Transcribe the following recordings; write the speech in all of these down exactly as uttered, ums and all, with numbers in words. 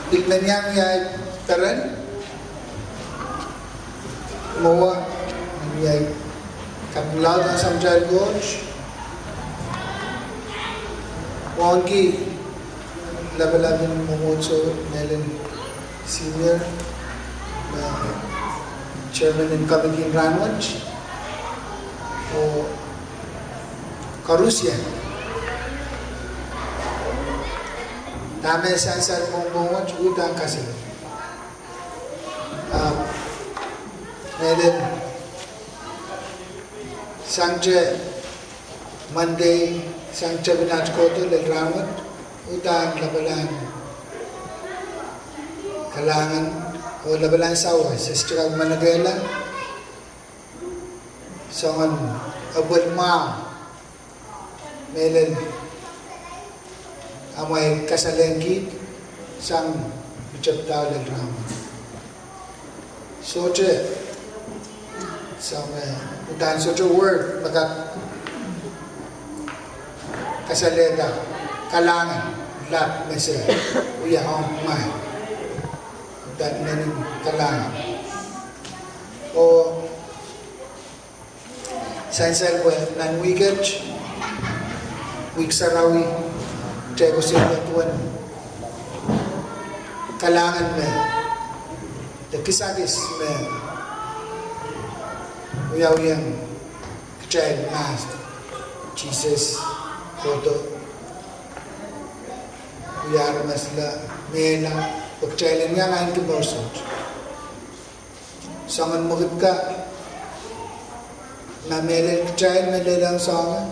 Pil men iang iei peren mwowe, iei kaping laud sang Sahm Koht, wauneki lapalap en mwomwohdiso, Mehlen Senior, me chairman en committee en rahnwet, oh koarusie. Dahme sansal pwongpwong wet, uhdahn kaselel. Ah, Mehlen, sangete Monday, sangete pil at kohdo lel rahnwet, uhdahn lapalahn kalahngan oh lapalahn sawas, se sohte kak manokehla soangen epwel mwahu. Mehlel, amwail kasalehng kiht sang me tepda lel rahnwet. Sohte, sang me, uhdahn sohte word me kak kasalehda kalahngan lap me se wia ong mwail. Uhdahn men en kalahngan. Oh sansal pwe nan wihk et, wihk sarawi, kitail koasoia duwen kalahngan me, de kisakis me wiawiong kitail mahs, Sises kohdo, wia aramas la, mehla, pwe kitail en iang ahneki mour sohte. Soangen mwekid kan, ma mehlel kitail me lelohng soangen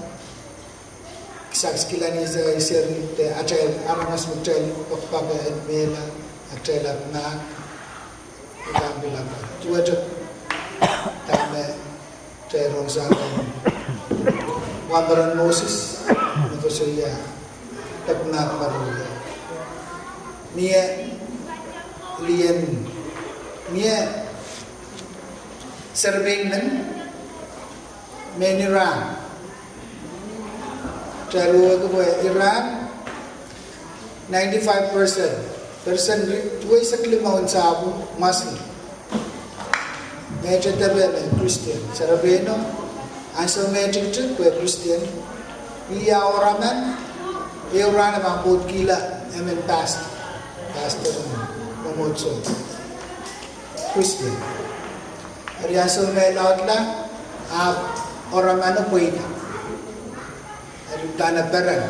kisakis, kilang, ese, ese, de atail aramas me kitail poakpoake en mehla, atail ahpw mahk, ilang pil ahpw duwehte dahme kitail rong sang wahnpoaron Moses me koasoia, pek mahk me rong ie. Mie lien, mie serepein men, mehn Iran. Kitail wehwehki pwe Iran, ninety-five percent, percent ri-, duweisek limau en sahpwo Muslim. Mehte depe me Christian, serepeino, ansou me e tikitik pwe Christian, ih ah oaraman, ehu rahn e pahn pwoudkihla emen pastor, pastor en mwomwohdiso Christian. Eri ansou me e laudla, ahpw oaramano pweida. Eri uhdahn e peren.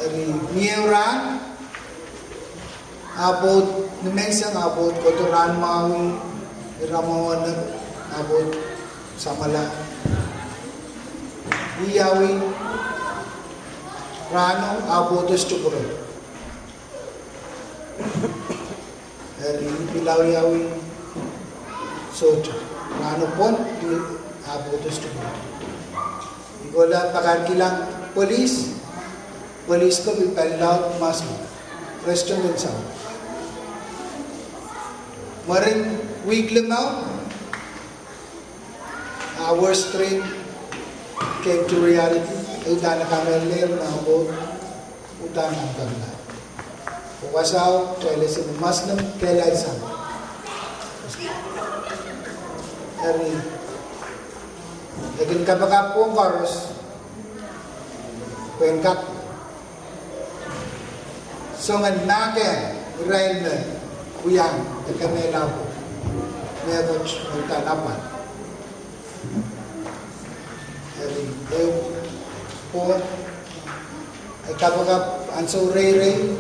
Eri mie ehu rahn, ah pwoud nimenseng, ah pwoud kohdo rahn mwahu, iramwahu, ah pwoud samwala. Ih awi rahno, ah pwoud sohte kupwure. Eri pil awiawi sohte. Rahno pwon, ih ah pwoud sohte kupwure. I kohla pakairkihla polis, polis ko pil palilaud Muslim, President en Sawa. Mwurin wihk limau, our worst dream came to reality. Uhdahn kamehlele me ah pwoud uhdahn ahmw kamala. Oh wasao, kitail ese me Muslim kehlail sang. Eri, e kin kapakap pwong koaros pwe en kak soangen mahk irail me wiahiong de kemehla mehkot me uhdahn apwal. Eri, ehu pwoud, e kapakap ansou reirei.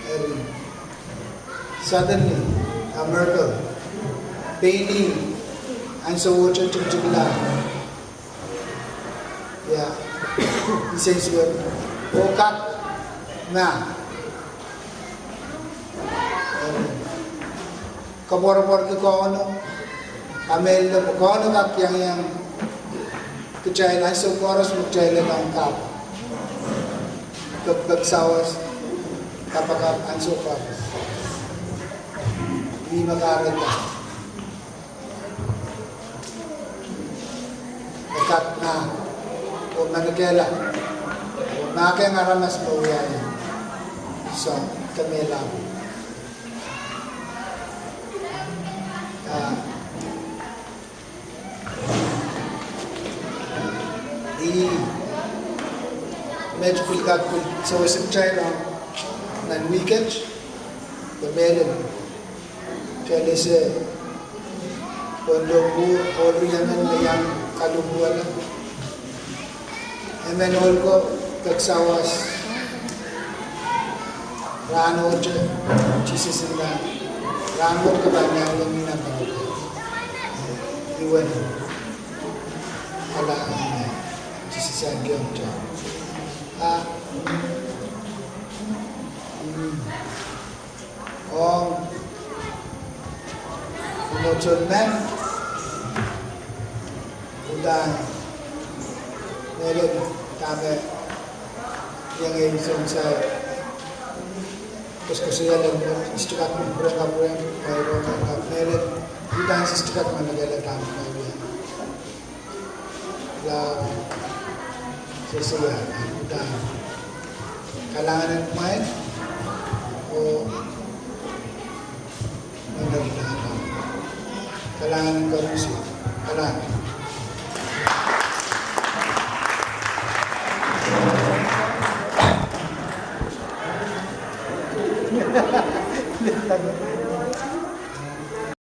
Eri, suddenly, America, pein ih ansouwohte tikitikla. Ia, nsensuwed, oh kak mah. Eri, koapworopworki Kauno, kamehlele pwe Kauno kak iangiang kitail ansou koaros me kitail lelohng kahpwal. Pekipek sawas, kapakap ansou koaros. Ih me kahrehda e kak mah, oh manokehla, oh Mahkehng aramas me wia ie. Soh, de me lap. Ah, ih, met pil kak pil sewese kitail nan wihket, de mehlel, kitail ese pwehn lohpwuo, ohl rie emen me iang kalohpwuala. Emen ohl ko pek sawas. Rahn ohte, Sises nda, rahn wet ke pahn iang leme nan paliwar. Iwen, kalahngan, Sises iang kihong kitail. Ah, mm. Ong, ong souleng men, udahn, mehlel, dahme, iang ei sounsair, koasoakoasoia lel, sister kak pwurehng kapwurehng, mehlel, udahn sister kak manokehla dahme wia. Lao, sehse ia, udahn. Kalahngan en kumwail, oh, kalahngan en koaros, kalahngan.